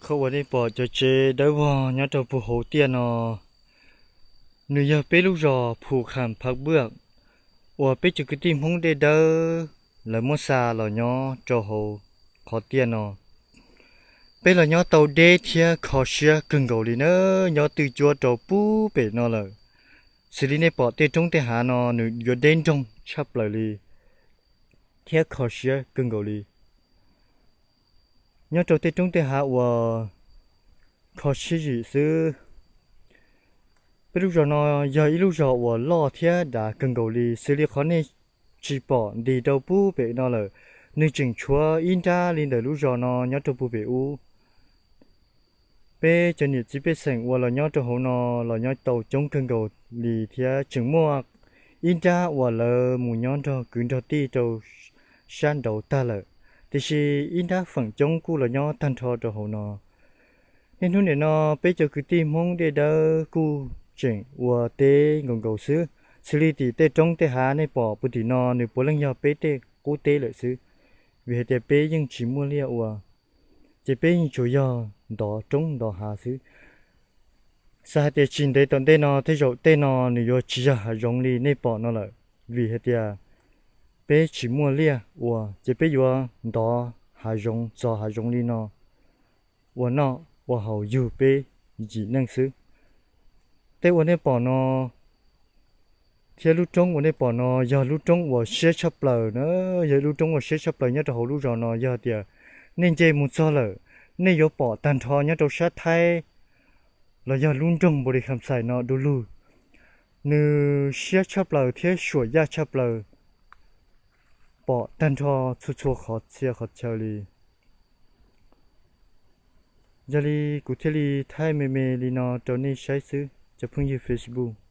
Qhov uas nej pom cov tsev dawb vog nyob rau puag hauv tiaj no, nws yog peb lub zos Phu Kham Phab Buaj, uas peb cov kwv tij Hmoob Dej Dawb lawv muab xa los nyob rau hauv qhov tiaj no. Peb los nyob tau deb thiab kho siab kawg nkaus li na, nyob twj cuab rau puag pem no lawm. Xws li nej pom tej roob tej hav no nws yuav deb nroog tshaj plaws li thiab kho siab kawg nkaus li. Nyob rau tej roob tej hav uas kho siab zim xwb. Peb lub zos no yog ib lub zos uas loj thiab dav kawg nkaus li, xws li qhov nej tsis pom nti rau puag pem no lawm, nws tseem tshuav ib nrab li ntawm lub zos no nyob rau puag pem ub. Peb cov niam txiv pej xeem uas los nyob rau hauv no los nyob tau coob kawg nkaus li thiab tseem muaj ib nrab uas lawv mus nyob nrog kwv nrog tij rau sab nraud tag lawm, tiam sis ib nrab feem coob kuj los nyob tag nrho rau hauv no. Niaj hnub nim no peb cov kwv tij Hmoob Dej Dawb kuj tseem ua teb nkaus nkaus xwb. Xws li tim tej roob tej hav nej pom puag tim no nws puav leej yog peb tej qub teb lawm xwb, vim hais tias peb yeej tsis muaj liaj ua, ces peb yeej tsuas yog ntov roob ntov hav xwb. Xav hais tias tsis ntev tom ntej no tej zaum tej no nws yuav tsis yog hav zoov li nej pom no lawm, vim hais tias peb tsis muaj liaj ua ces peb yuav ntov hav zoov txov hav zoov li no ua noj ua haus yug peb yim neej xwb. Tej uas nej pom no thiab lub roob uas nej pom no yog lub roob uas siab tshaj plaws na, yog lub roob uas siab tshaj plaws nyob rau hauv lub zos no. Yog tias nej nce mus txog lawm, nej yuav pom tag nrho nyob rau sab Thaib los yog lub nroog Npaus Lis Kham Xais no du lug. Nws siab tshaj plaws thiab suam yaj tshaj plaws, pom tag nrho txhua txhua qhov txhia qhov chaw li. Yog li kuv thiaj li thaij me me li no rau nej saib xwb cov phooj ywg Facebook.